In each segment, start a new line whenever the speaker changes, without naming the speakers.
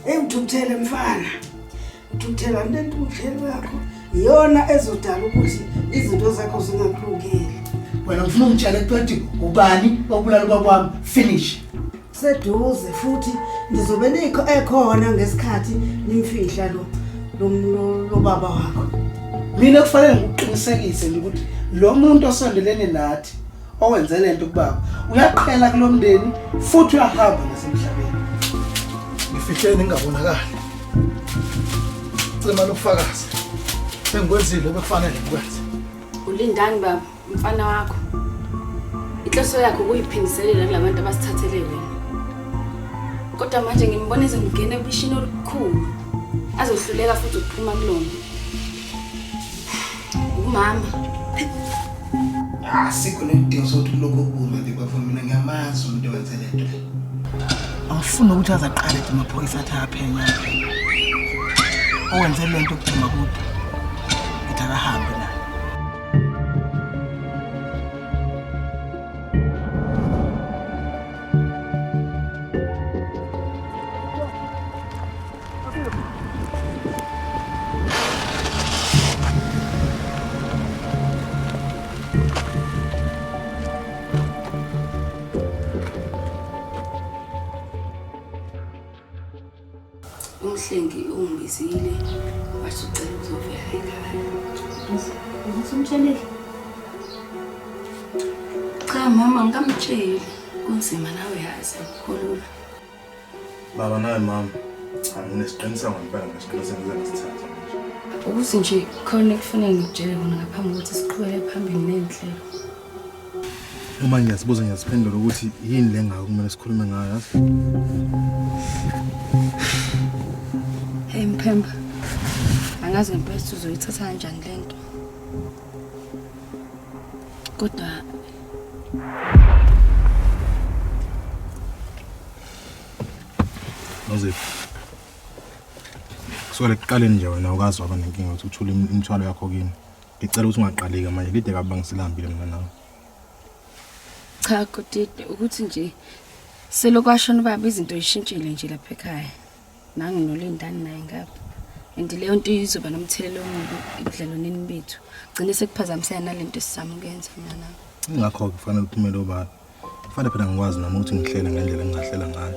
Eyi uthukuthele mfana. Uthukuthela into entukuthelo yakho iyona ezodala ukuthi izinto zakho zingakulungeli.
Wena ngifuna ungitshele ukuthi ubani obulala ubaba wami finish.
Seduze futhi nizobe nikho ekhona ngesikhathi nimfihla lo lo baba wakho.
Mina kufanele ngikuqinisekise nje ukuthi lo muntu osondelene nathi owenze lento kubaba uyaqhela kulomndeni futhi uyahamba nasemhlabeni.
Ngifihleni ngingabonakali. Cima lobufakazi. Sengikwenzile bekufanele ngikwenze.
Ulindani baba, umfana wakho. Inhloso yakho ukuyiphindiselela kulabantu abasithathele wena. Kodwa manje ngimbona ezongena ebishini olukhulu. Azohluleka futhi ukuphuma kulona. Umama.
Asikho nesidingo sokuthi kulokhu kubuzwa nje bafo mina ngiyamazi umuntu owenze le nto le. Angifuni ukuthi aze aqale nje amaphoyisa athi ayaphenya. Owenze le nto kuduma kude. Ngithi akahambe naye.
Umhlengi ungibizile wathi ucela ukuzovela ekhaya.
Usumtshelile?
Cha mama ngikamtsheli. Kunzima nawe yazi akukho lula.
Baba nawe mama. Cha nginesiqiniseko ngempela nginesiqiniseko ngize ngisithatha manje.
Ukuthi nje khona ekufanele ngikutshele kona ngaphambi kokuthi siqhubeke phambili ney'nhlelo.
Uma ngiyazibuza ngiyaziphendula ukuthi yini le ngako kumele sikhulume ngayo yazi.
Hey Mphemba. Angazi ngempela ukuthi uzoyithatha kanjani le nto. Kodwa
Nozipho. Kusukela ekuqaleni nje wena ukazi waba nenkinga ukuthi uthule imithwalo yakho kimi. Ngicela ukuthi ungaqaliki manje lide kabi bangisilambile mina nawe.
Cha Kodide ukuthi nje selokwashona ubaba izinto zishintshile nje lapha ekhaya. Nangi noLindani naye ngapha. And leyo nto izoba nomthelela omubi ebudlelwaneni bethu. Gcine sekuphazamiseka nalento esizama ukuyenza mina nawe.
Ingakho-ke kufanele uphumele obala. Kufanele phela ngikwazi nami ukuthi ngihlele ngendlela engingahlela ngayo.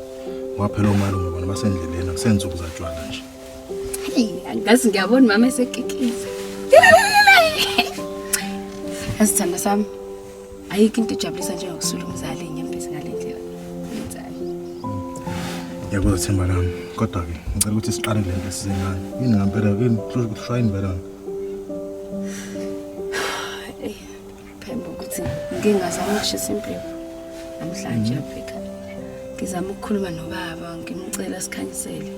Ngoba phela omalume bona basendleleni akusensuku zatshwala nje.
Hey, angazi ngiyabona mama esekikiza. Yazi sithandwa sami, ayikho into ejabulisa njengokusula umzali inyembezi ngale ndlela. Yenzani?
Ngiyakuzwa themba lami. Kodwa-ke ngicela ukuthi siqale le nto esize ngayo. Yini ngampela yini kushaya yini vele?
Eyi, Phemba ukuthi ngike ngazama ukushisa impepho namhlanje lapha ekhaya. Ngizama ukukhuluma nobaba ngimcela sikhanyisele.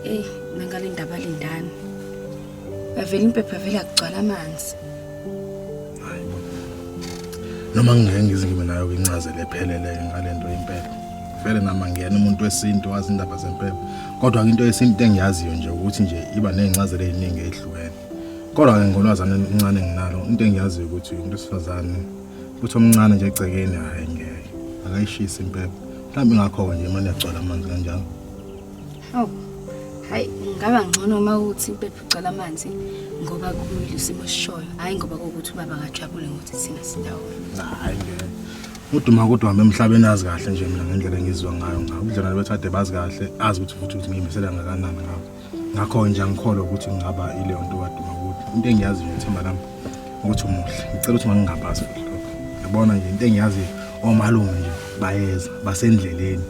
Eyi, nangale ndaba lindani. Yavela impepho yavele yagcwala amanzi.
Hayi bo. Noma ngingeke ngize ngibe nayo incazelo ephelele ngale nto impepho. Vele nami angiyena umuntu wesintu wazi indaba zempepho. Kodwa-ke into yesintu engiyaziyo nje ukuthi nje iba ney'ncazelo ey'ningi ey'hlukene. Kodwa-ke ngolwazi oluncane enginalo into engiyaziyo ukuthi umuntu wesifazane futhi omncane nje egcekeni hhayi ngeke akayishisi impepho. Mhlawumbe ingakho-ke nje imane yagcwala amanzi kanjalo.
Hawu. Hayi, ngaba ngcono uma uthi impepho igcwala amanzi ngoba kumile isimo esishoyo, hhayi ngoba kuwukuthi ubaba akajabule ngokuthi thina sindawonye.
Hhayi ngeke. Uduma kodwa hamba emhlabeni azi kahle nje mina ngendlela engizwa ngayo ngawo. Ubudlelwane bethu kade bazi kahle, azi ukuthi futhi ukuthi ngiyimisela kangakanani ngawo. Ngakho nje angikholwa ukuthi ngingaba ileyo nto kaduma kude. Into engiyaziyo nje ithemba lami ukuthi umuhle. Ngicela ukuthi ungangingabazi futhi lokho. Yabona nje into engiyaziyo omalume nje bayeza basendleleni.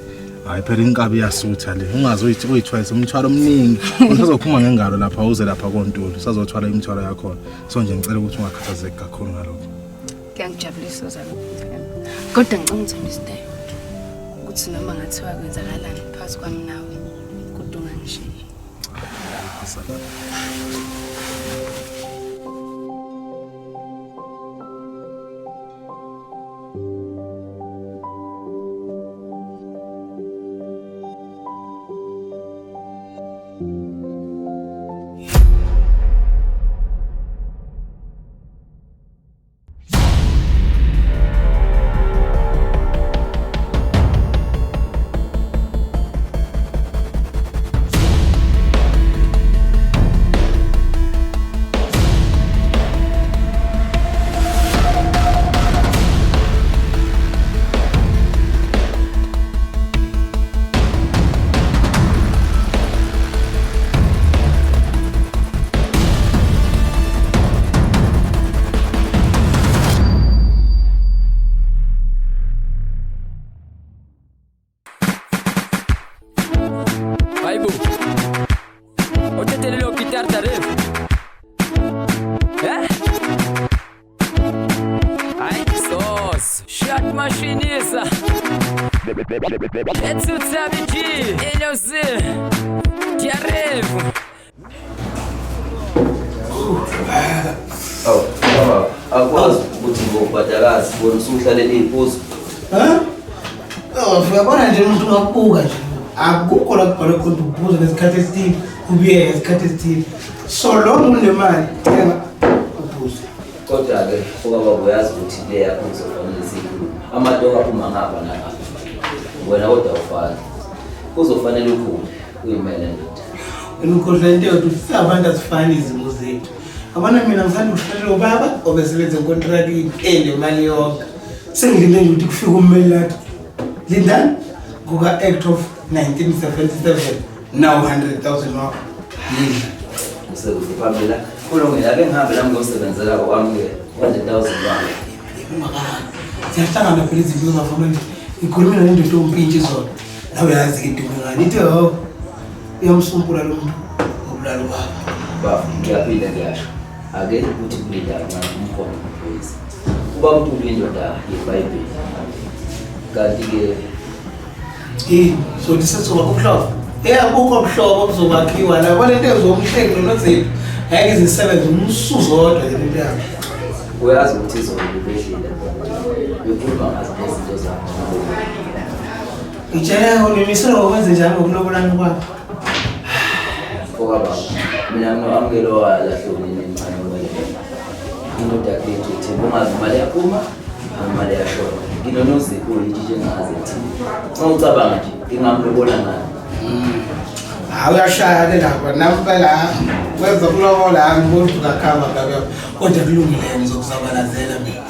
Hayi phela inkabi iyasutha le. Ungaze uyithi uyithwalise umthwalo omningi. Usazophuma ngengalo lapha uze lapha koNtuli. Usazothwala imithwalo yakhona. So nje ngicela ukuthi ungakhathazeki kakhulu ngalokho.
Kuyangijabulisa uzalwa mfana. Kodwa ngicela ungithembise into eyodwa. Ukuthi noma ngathiwa kwenzakalani phakathi kwami nawe kodwa ungangishiyi.
Asala.
Dardarif. Eh? Ay, sos. Shot machinista. Ethu G. Elose. Diaref.
Awu, baba, akwazi ukuthi ngobhadakazi bona usuhlalele iphuzo.
Ha? Oh, uyabona nje umuntu ungakubuka nje. Akukho la kubhalwe khona ukuphuza ngesikhathi esithile, ubuye ngesikhathi esithile. So long unemali, thenga uphuze.
Kodwa-ke ubaba uyazi ukuthi le yakho kuzofanele siyikhulume. Amadoka aphuma ngapha nangapha. Wena kodwa awufani. Kuzofanele ukhule, uyimele ndoda.
Wena ukhohlwa into yokuthi singabantu asifani izimo zethu. Yabona mina ngisanda kushonelwa ubaba obesebenza enkontrakini enemali yonke. Sengilinde nje ukuthi kufike ummeli lathi. Lindani kuka-Act of 1977 now 100,000 wakho. Linda.
Kusekuhle phambili la. Kulungile, ake ngihambe nami ngiyosebenzela kwami-ke 100,000 wami.
Ungakahambi. Siyahlangana phela izinto zingavuma nje. Ngikhulume nendoda ompintshi izolo. Nawe uyazi-ke idume ngani. Ithe ho uyamsumpula lo muntu ngobulala ubaba.
Baba, ngiyaphinda ngiyasho. Ake ukuthi kulinda kancane umkhono wamaphoyisa. Uba uNtuli indoda yeBhayibheli. Kanti-ke
Yini? Sothi sesizoba ubuhlobo. Eh akukho ubuhlobo obuzokwakhiwa la. Kwale nto ezomhlengi noNozipho. Ngeke ize isebenze umsuzo wodwa le nto yakho.
Uyazi ukuthi izolo bebehlile bekhuluma ngazo nezinto zakho.
Ngitshele unimisele ngokwenze njani ngokulobolana kwakho.
Mfoka baba, mina ngino-amukelo walahle unini emncane webele. Indoda yakhe ethu ungazi imali yaphuma noma imali yashona. Nginonozipho uyitshitshe engazi ethini. Uma ucabanga nje ngingamlobola ngani?
Hayi uyashaya ke lapha nami phela kwezokulobola angiboni ukuthi ungakhamba ngabe kodwa kulungile ngizokuzabalazela mina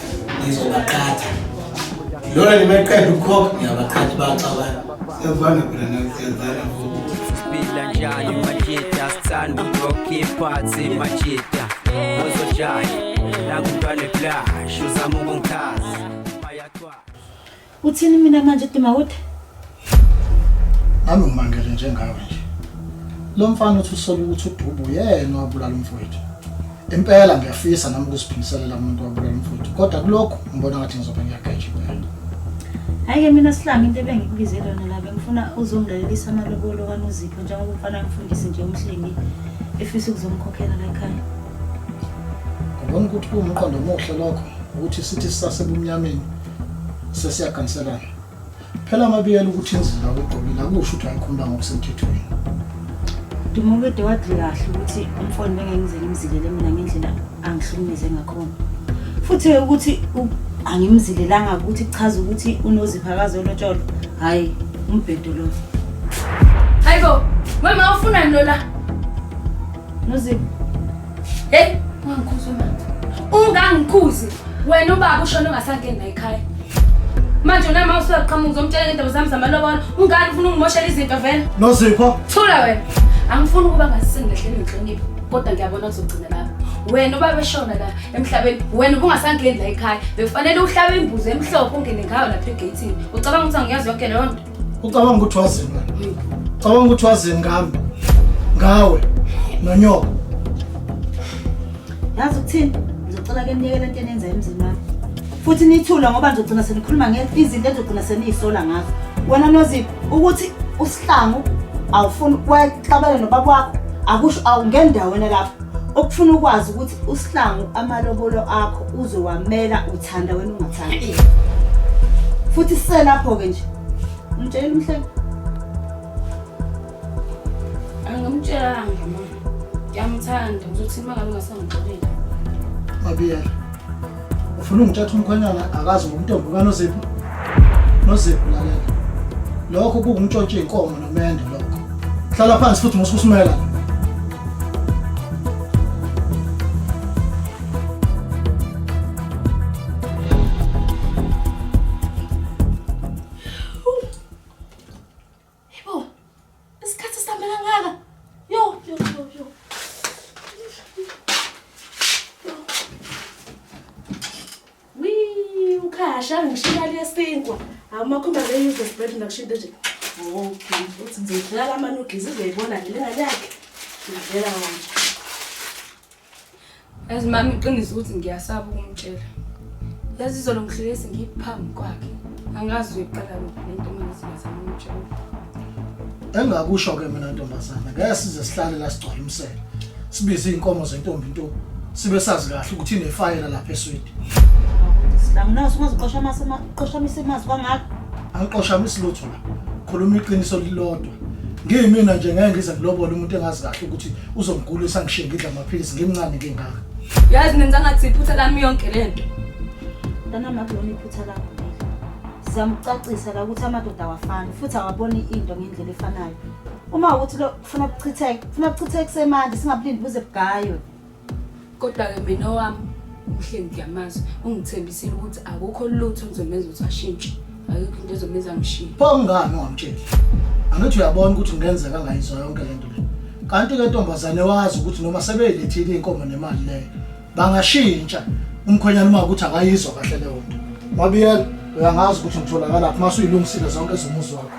ngizobaqhatha. Lona nimeqeda ukukhokha ngiyabaqhatha baxabana. Siyazwana phela nawe siyazana futhi.
Siphila njani majita sithanda ukukhipha majita. Uzojaya nakumntwana eplash uzama ukungichaza. Bayathwa.
Uthini mina manje Dumakude?
Nami ngimangele njengawe nje. Lo mfana uthi usola ukuthi uDubu yena wabulala umfowethu. Impela ngiyafisa nami ukuziphindiselela umuntu owabulala umfowethu. Kodwa kulokhu ngibona ngathi ngizobe ngiyageja impela.
Hhayi-ke mina Sihlangu into ebengikubizele yona la bengifuna uzongilalelisa amalobolo kaNozipho njengoba umfana wamfundisi nje uMhlengi efisa ukuzomkhokhela la ekhaya.
Ngibona ukuthi kuwumqondo omuhle lokho ukuthi sithi sisasebumnyameni sesiyaganiselana. Phela amabiyela ukuthi inzila uyigqokile akusho ukuthi ayikhulula ngokusemthethweni.
Dumukede wadli kahle ukuthi umfoni bengeke ngize ngimzilele mina ngendlela angihlukumeze ngakhona. Futhi ukuthi angimzilelanga ukuthi kuchaza ukuthi uNozipho akazolotsholwa. Hhayi, umbhedo lo.
Hayibo, wena ufunani lo la?
Nozipho.
Hey, ungangikhuzi wena. Ungangikhuzi. Wena ubaba ushone ungasangeni la ekhaya. Manje wena uma usuyaqhamuka uzomtshela ngendaba zami zamalobolo, ungani ufuna ungimoshela izinto vele?
Nozipho.
Thula wena. Angifuni ukuba ngazi sengilahlelwe inhlonipho, kodwa ngiyabona kuzogcina lapho. Wena ubaba eshona la emhlabeni, wena ubungasangeni la ekhaya. Bekufanele uhlabe imbuzi emhlophe ungene ngayo lapha egeyithini. Ucabanga ukuthi angiyazi yonke leyo nto?
Ucabanga ukuthi wazini wena? Ucabanga ukuthi wazini ngami? Ngawe nonyoko.
Yazi ukuthini? Ngizocela ke niyeke lento eniyenza emzini wami. Futhi nithule ngoba nizogcina senikhuluma ngezinto enizogcina seniyisola ngazo. Wena Nozipho ukuthi uSihlangu awufuni waxabana nobaba wakho akusho awungeni ndaweni lapho. Okufuna ukwazi ukuthi uSihlangu amalobolo akho uzowamela uthanda wena ungathandi. Futhi selapho ke nje. Umtshelile uMhlengi?
Angimtshelanga ma. Ngiyamthanda ngizothi uma ngabe ungasangixoleli.
Mabiyela. Ufuna ungithatha umkhwenyana akazi ngomntombi kaNozipho? Nozipho lalela. Lokho kuwumtshontsha inkomo nomendo lokho. Hlala phansi futhi musukusimela.
Yebo. Isikhathi sami kangaka. Yo, yo, yo, yo.
Wee, ukhasha ngishila lesinkwa. Awumakhumba ke useless bread nakushinto nje. Okay, uthi ngizodlala ama noodles uzoyibona nje lengane yakhe. Ngidlela wona.
Yazi mama iqiniso ukuthi ngiyasaba ukumtshela. Yazi izolo ngihlelesi ngiphambi kwakhe. Angazi uyiqala kuphi lento uma ngizibazama ukumtshela.
Engakusho-ke mina ntombazana, ngeke size sihlale la sigcwale umsele. Sibize iy'nkomo zentombi nto. Sibe sazi kahle ukuthi inefayela lapha eswidi.
Sihlangu nawe usungaziqoshamisa amazwi kangaka.
Angiqoshamisi lutho la. Khuluma iqiniso lilodwa. Ngiyimina nje ngeke ngize ngilobole umuntu engazi kahle ukuthi uzongigulisa ngishiye ngidla amaphilisi ngimncane ngingaka.
Yazi nenza ngathi iphutha lami yonke lento.
Mntanami akulona iphutha lakho leli. Sizama ukucacisa la ukuthi amadoda awafani futhi awaboni into ngendlela efanayo. Uma ukuthi lo kufuna kuchitheke, kufuna kuchitheke kusemanje singabulindi buze bugaywe.
Kodwa-ke mina owami uMhlengi ngiyamazi ungithembisile ukuthi akukho lutho oluzomenza ukuthi ashintshe. Ayikho into ezomenza ngishiye.
Pho kungani ungamtsheli? Angithi uyabona ukuthi kungenzeka angayizwa yonke lento le. Kanti-ke ntombazane wazi ukuthi noma sebeyilethile iy'nkomo nemali leyo bangashintsha umkhwenyana uma ukuthi akayizwa kahle leyo nto. Mabiyela uyangazi ukuthi ngitholakalaphi uma usuyilungisile zonke ezomuzi wakho.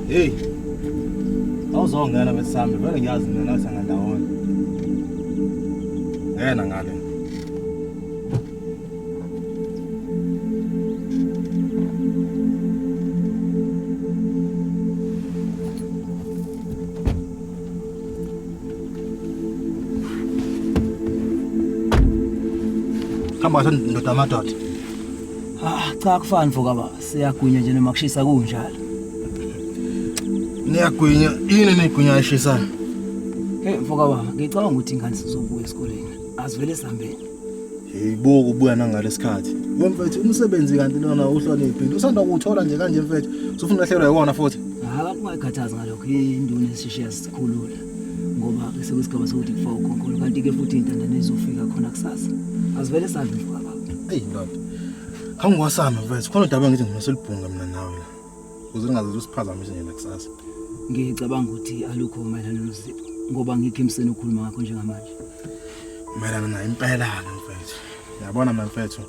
Hey. Awuzongena bese sambe vele ngiyazi mina nawe sangandawonye. Ngena ngale. Hamba kahle ndoda amadoda.
Ah, cha akufani mfo baba. Siyagwinya nje noma kushisa kunjalo.
Niyagwinya, yini nigwinya eshisayo?
Hey mfo baba, ngicabanga ukuthi ingane sizobuya esikoleni. Asivele sihambeni.
Hey buka ubuya nangalesikhathi. We mfethu umsebenzi kanti lona uhloniphile. Usanda kuwuthola nje kanje mfethu. Usufuna ulahlekelwa yiwona futhi.
Hayi ungayikhathazi ngalokho. Induna esisheshe sikhulula. Ngoba ke sekusigaba sokuthi kufa ukhonkolo kanti ke futhi intandane izofika khona kusasa. Asivele sihambe mfo baba.
Hey ndoda. Khangiwasami mfethu. Khona udaba ngithi ngifuna silibhunga mina nawe la. Ukuze ningaze usiphazamise nje nakusasa.
Ngicabanga ukuthi alukho mayelana noZipho ngoba ngikho emseni ukukhuluma ngakho njengamanje.
Mayelana naye impela-ke mfethu. Uyabona mina mfethu,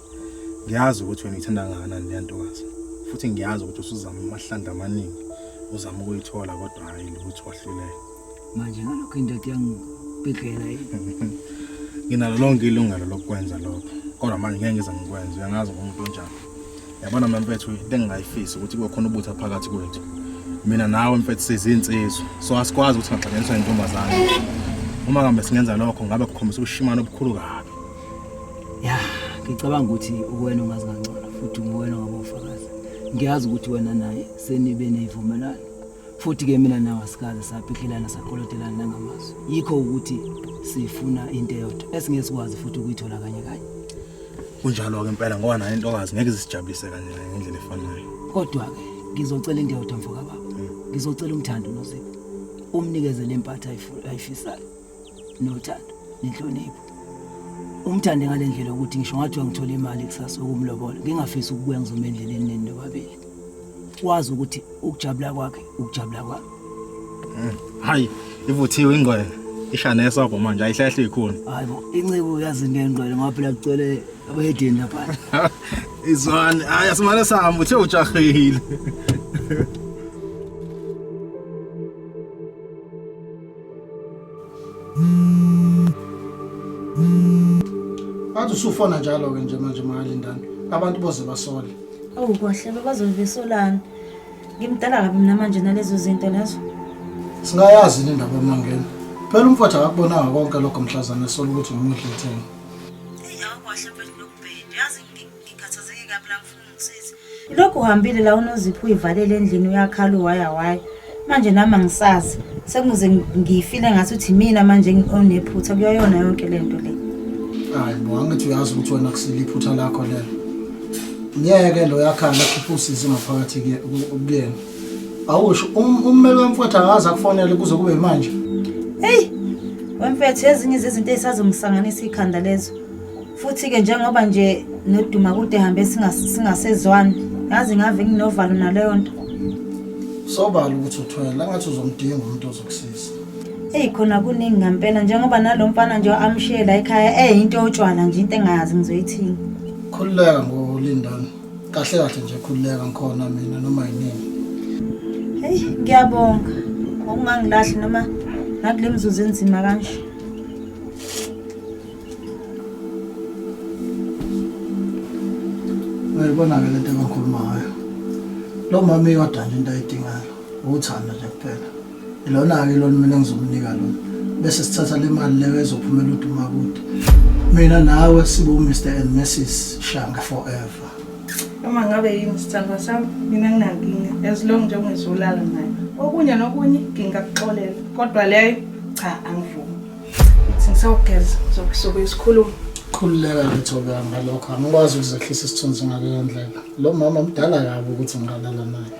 ngiyazi ukuthi wena uyithanda kangakanani leya ntokazi. Futhi ngiyazi ukuthi usuzama amahlandla amaningi uzama ukuyithola kodwa hhayi lutho wahluleka.
Manje ngalokho indoda iyangibhidlela yini?
Nginalo lonke ilungelo lokukwenza lokho. Kodwa manje ngeke ngize ngikwenze, uyangazi ngumuntu onjani. Yabona mina mfethu into engingayifisi ukuthi kube khona ubutha phakathi kwethu. Mina nawe mfethu sizinsizwa. So asikwazi ukuthi singaxatshaniswa intombazane. Uma kambe singenza lokho ngabe kukhombisa ubushimane obukhulu kabi.
Ya, ngicabanga ukuthi uwena ongazi kangcono futhi nguwena ongaba ufakazi. Ngiyazi ukuthi wena naye senibe nezivumelwano. Futhi ke mina nawe asikaze saphihilana sakolotelana nangamazwi. Yikho ukuthi sifuna into eyodwa esingeke sikwazi futhi ukuyithola kanye kanye.
Kunjalo-ke impela ngoba nayo intokazi ngeke izisijabulise kanye naye ngendlela efanayo.
Kodwa ke ngizocela into eyodwa mfo kababa. Ngizocela umthando noZipho. Umnikeze lempatha ayifisayo. Nothando nenhlonipho. Umthande ngale ndlela ukuthi ngisho ngathi ngithola imali kusasa ukumlobola, ngingafisi ukubuya ngizoma endleleni nini nobabili. Wazi ukuthi ukujabula kwakhe ukujabula kwami.
Hayi, ivuthiwe ingqwele. Isha nesobho manje ayihlehle ikhuni.
Hayibo, inceku yazi into engqwele ngoba phela kugcwele abahedeni lapha.
Izwani, hayi asimane sihamba uthe ujahile.
Bathi usufona njalo-ke nje manje makalindani. Abantu boze basole.
Awu kwahle bazobe besolana. Ngimdala kabi mina manje nalezo zinto lezo.
Singayazi yini indaba emangeni. Phela umfowethu akakubonanga konke lokho mhlazane esola ukuthi ngumudla etheni.
Eyi awukwahle mfethu lokubheda. Yazi ngikhathazeke kabi la ngifuna ungisize. Lokhu uhambile la uNozipho uyivalele endlini uyakhala uwaya waya. Manje nami angisazi. Sekuze ngifile ngathi uthi mina manje onephutha kuyona yonke lento le.
Hayi bo, angithi uyazi ukuthi wena kusile iphutha lakho lelo. Ngeke lo yakhala akhiphe usizi ngaphakathi kuyena. Awusho ummeli kamfowethu akaze akufonele kuze kube manje.
Hey! Wemfethu ezinye zezinto ezisazongisanganisa ikhanda lezo. Futhi-ke njengoba nje noduma kude hambe singasezwani, yazi ngave nginovalo naleyo nto.
Sobala ukuthi uthwele, angathi uzomdinga umuntu ozokusiza.
Eyi khona kuningi ngampela njengoba nalo mfana nje amshiye la ekhaya eyinto yotshwala nje into engayazi ngizoyithini.
Khululeka ngoLindani. Kahle kahle nje khululeka ngikhona mina noma yinini.
Hey ngiyabonga ngokungangilahli noma nakule mizuzu enzima kanje.
Uyayibona-ke lento engikhuluma ngayo. Lo mama iyodwa nje into ayidingayo, uthando nje kuphela. Ilona-ke lona mina engizomnika lona. Bese sithatha le mali leyo ezophumela uDumakude. Mina nawe sibe u-Mr and Mrs Shange forever.
Noma ngabe yini sithandwa sami, mina nginankinga as long nje ungizolala naye. Okunye nokunye ngingakuxolela, kodwa leyo cha angivumi. Ithi ngisawugeza, sokusuke isikhuluma.
Khululeka nje Thobeka ngalokho, angikwazi ukuzehlisa isithunzi ngaleyo ndlela. Lo mama mdala kabi ukuthi ngingalala naye.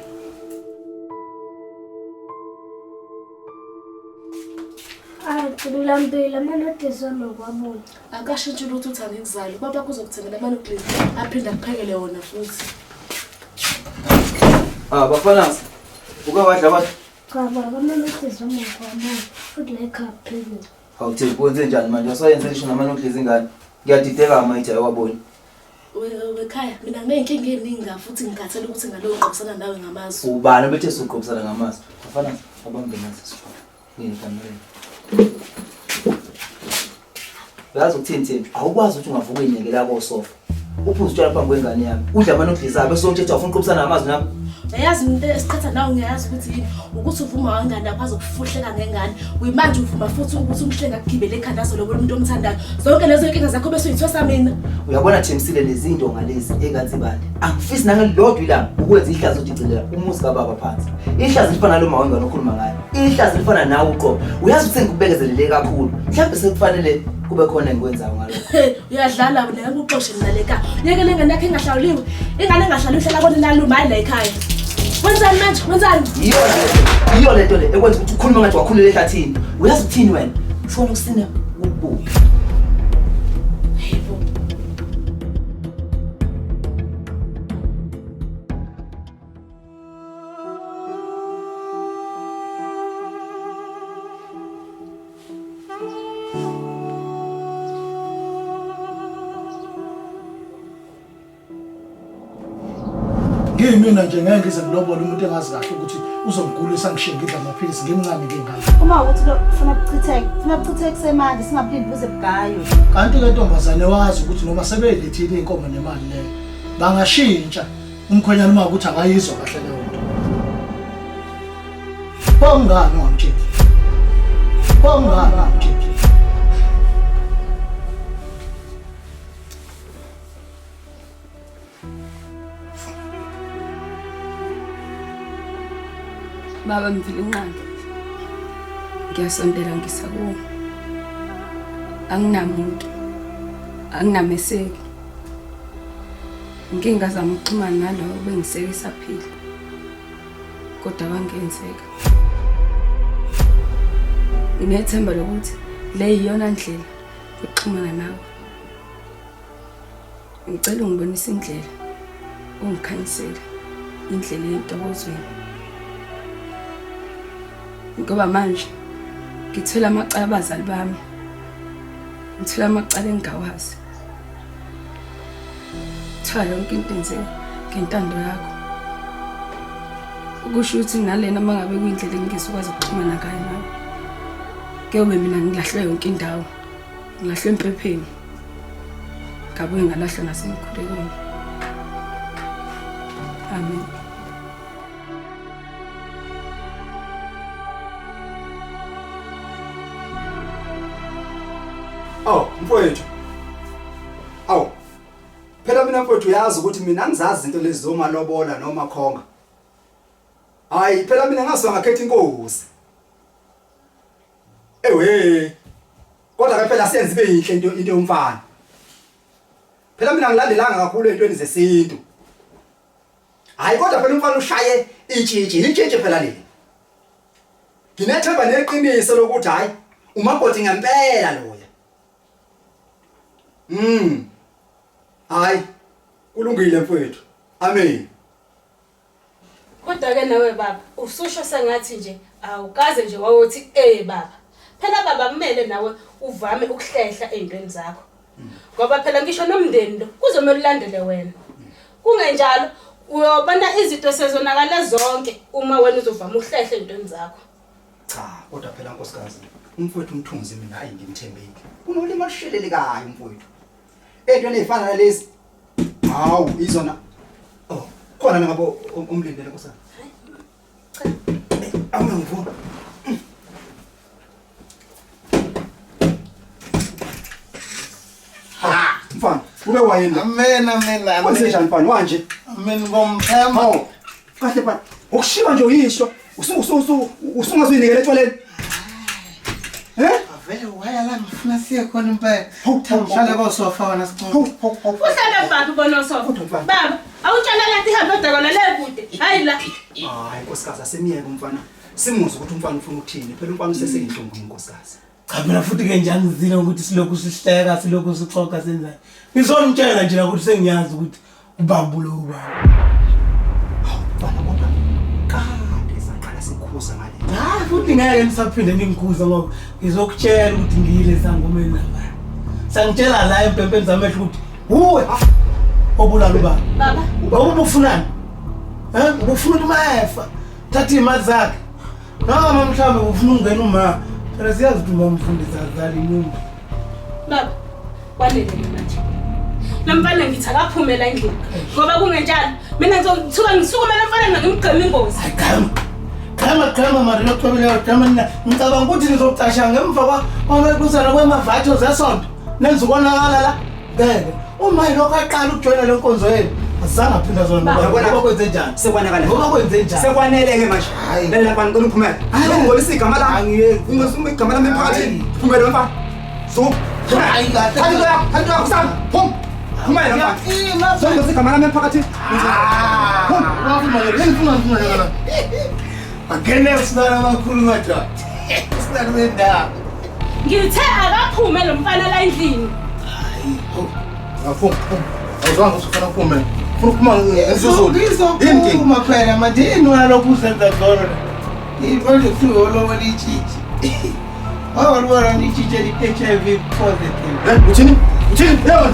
Lulambile amanodlisi wami ngiwabona. Akashintshi lutho uthi angikuzali. Ubaba wakho uzokuthengela amanodlisi aphinde akuphekele wona futhi.
Ah bafana uke wadla abantu.
Cha baba amanodlisi wami ngiwabona futhi la ekhaya phezulu.
Hawu Thembi wenze njani manje usayenze ngisho namanodlisi ingane. Ngiyadideka mayithi ayiwaboni.
Wekhaya mina nginey'nkinga ey'ningi ka futhi ngikhathele ukuthi ngaloku ngiqophisana nawe ngamazwi.
Ubani obethe suqophisana ngamazwi? Bafana abangena sisikhona. Ngiyekamereni. Uyazi ukuthini Thembi? Awukwazi ukuthi ungavuka uyinyekela kosofa. Uphuze utshwala phambi kwengane yami. Udla amanodlisi abo bese umthetho awufuna uqophisana ngamazwi nami.
Uyayazi into esiqhatha nawe ngiyayazi ukuthi yini ukuthi uvuma wangane yakho azokufuhleka ngengane. Uyimanje uvuma futhi ukuthi umhlenga akugibele ekhanda azolobola umuntu omthandayo. Zonke lezo inkinga zakho bese uyithwesa mina.
Uyabona Thembisile lezi zinto ngalezi engansibande. Angifisi nangelilodwa ilanga ukwenza ihlazo udicelela umuzi kababa phansi. Ihlazo lifana nalo mama wengane okhuluma ngayo. Ihlazo lifana nawe uqobo. Uyazi ukuthi sengikubekezelele kakhulu. Mhlawumbe sekufanele kube khona engikwenzayo ngalokho.
Uyadlala wena ngeke uxoshe mina le ekhaya. Yeke le ngane yakho engahlawuliwe. Ingane engahlawuliwe ihlala kona nalume hayi la ekhaya. Wenzani manje? Wenzani?
Yiyo lento le ekwenza ukuthi ukhulume ngathi wakhulela ehlathini. Uyazi ukuthini wena? Ufuna ukusina ukubuka.
Ngiyimina nje ngeke ngize ngilobole umuntu engazi kahle ukuthi uzongigulisa ngishiye ngidla amaphilisi ngimncane ngingane.
Uma ukuthi lo ufuna buchitheke, ufuna buchitheke kusemanje singaphindi buze bugaywe.
Kanti ke ntombazane wazi ukuthi noma sebeyilethile inkomo nemali leyo bangashintsha umkhwenyana uma ukuthi akayizwa kahle leyo nto. Kungani ungamtsheli? Kungani ungamtsheli?
Baba Mvelinqangi, ngiyasondela ngisakuwe. Anginamuntu, anginameseki. Ngike ngazama ukuxhumana nalowo obengiseka esaphila, kodwa kwangenzeka. Nginethemba lokuthi le yiyona ndlela yokuxhumana nawe. Ngicela ungibonise indlela, ungikhanyisele indlela entokozweni. Ngoba manje ngithwele amacala abazali bami. Ngithwele amacala engingawazi. Kuthiwa yonke into yenzeka ngentando yakho. Ukusho ukuthi nalena uma ngabe kuyindlela engingezukwazi ukuxhumana ngayo nawe. Kuyobe mina ngilahlwe yonke indawo. Ngilahlwe empepheni. Ngabuye ngalahlwa nasemkhulekweni. Amen.
Oh, mfowethu. Awu. Phela mina mfowethu uyazi ukuthi mina angizazi izinto lezi zomalobola noma khonga. Hayi, phela mina ngasuka ngakhetha inkosi. Ewe. Kodwa ke phela siyenze ibe yinhle into yomfana. Phela mina ngilandelanga kakhulu entweni zesintu. Hayi kodwa phela umfana ushaye itshitshi, itshitshi phela leli. Nginethemba neqiniso lokuthi hayi Umakoti ngempela loya. Hayi. Kulungile mfowethu. Amen.
Kodwa ke nawe baba, ususho sengathi nje awukaze nje wawothi baba. Phela baba kumele nawe uvame ukuhlehla ezintweni zakho. Ngoba phela ngisho nomndeni lo kuzomela ulandele wena. Kungenjalo uyobona izinto sezonakala zonke uma wena uzovama ukuhlehla ezintweni zakho.
Cha, kodwa phela nkosikazi, umfowethu uMthunzi mina hayi ngimthembile. Unolimi olushelelekayo umfowethu. Entweni ezifana nalezi. Hawu, izona. Oh, khona ngabe umlindele nkosikazi.
Cha.
Awuna ngivuma. Ha, mfana, ube wayini la.
Amen, amen, amen.
Kwenzenjani mfana wanje?
Amen ngomphema.
Hawu. Kahle mfana. Ukushiba nje uyisho. Usungazuyinikela etshwaleni. Eh?
Vele waya la ngifuna siye khona impela. Uhlale kosofa wena sixoxe.
Uhlale baba ubona osofa. Baba, awutshela lento ihambe odakala le kude. Hayi la.
Hayi nkosikazi asemiyeke umfana. Simuzwe ukuthi umfana ufuna ukuthini. Phela umfana useseyinhlungu inkosikazi.
Cha mina futhi ke nje angizile ukuthi silokhu sihleka silokhu sixoxa senzani. Ngizonitshela nje ukuthi sengiyazi ukuthi ubaba lo ubaba.
Mfana kodwa kade saqala sikhuza ngale.
Hayi futhi ngeke nisaphinde ningikhuze ngoba ngizokutshela ukuthi ngiyile sangomeni lapha. Sangitshela la empempeni zamehlo ukuthi uwe obulala ubaba.
Baba,
Ngoba ubufunani? Eh, ubufuna ukuthi mayefa. Thatha imali zakhe. Noma mhlawumbe ufuna ukungena uma. Phela siyazi ukuthi uma umfundisi azali inyumba.
Baba, kwanele ke manje. Lo mfana ngithi akaphume la endlini ngoba kungenjalo mina ngizothuka ngisukume lo mfana ngimgqeme ingozi.
Qhama qhama mari lokuqhubeka qhama nina. Ngicabanga ukuthi nizocasha ngemva kwamekusana kwemavatho zesonto. Nenza ukonakala la. Ngeke. Uma yilokho aqala ukujoyina le nkonzo yenu. Azange aphinda zona ngoba kwenze njani?
Sekwanakala.
Ngoba kwenze njani?
Sekwanele ke manje. Lalela mfana ngicela uphumele. Ungcolisa igama lami. Ungcolisa igama lami emphakathini. Phumela mfana. Suka.
Hayi kahle.
Thatha into yakho, thatha into yakho sami. Phum. Phumela mfana. Songcolisa igama lami emphakathini. Phum.
Angene usinana amakhulu madoda. Usinana wendawo.
Ngithe akaphume lo mfana la endlini.
Awufuni ukuphuma. Awuzange ukuthi ufuna uphume. Ufuna ukuphuma ngesizulu.
Ngizophuma phela manje yini wena lokhu usenza ngcono la? Manje kuthiwa olobola itshitshi. Wawalibona itshitshi eli-HIV positive.
Uthini? Uthini? Yebo.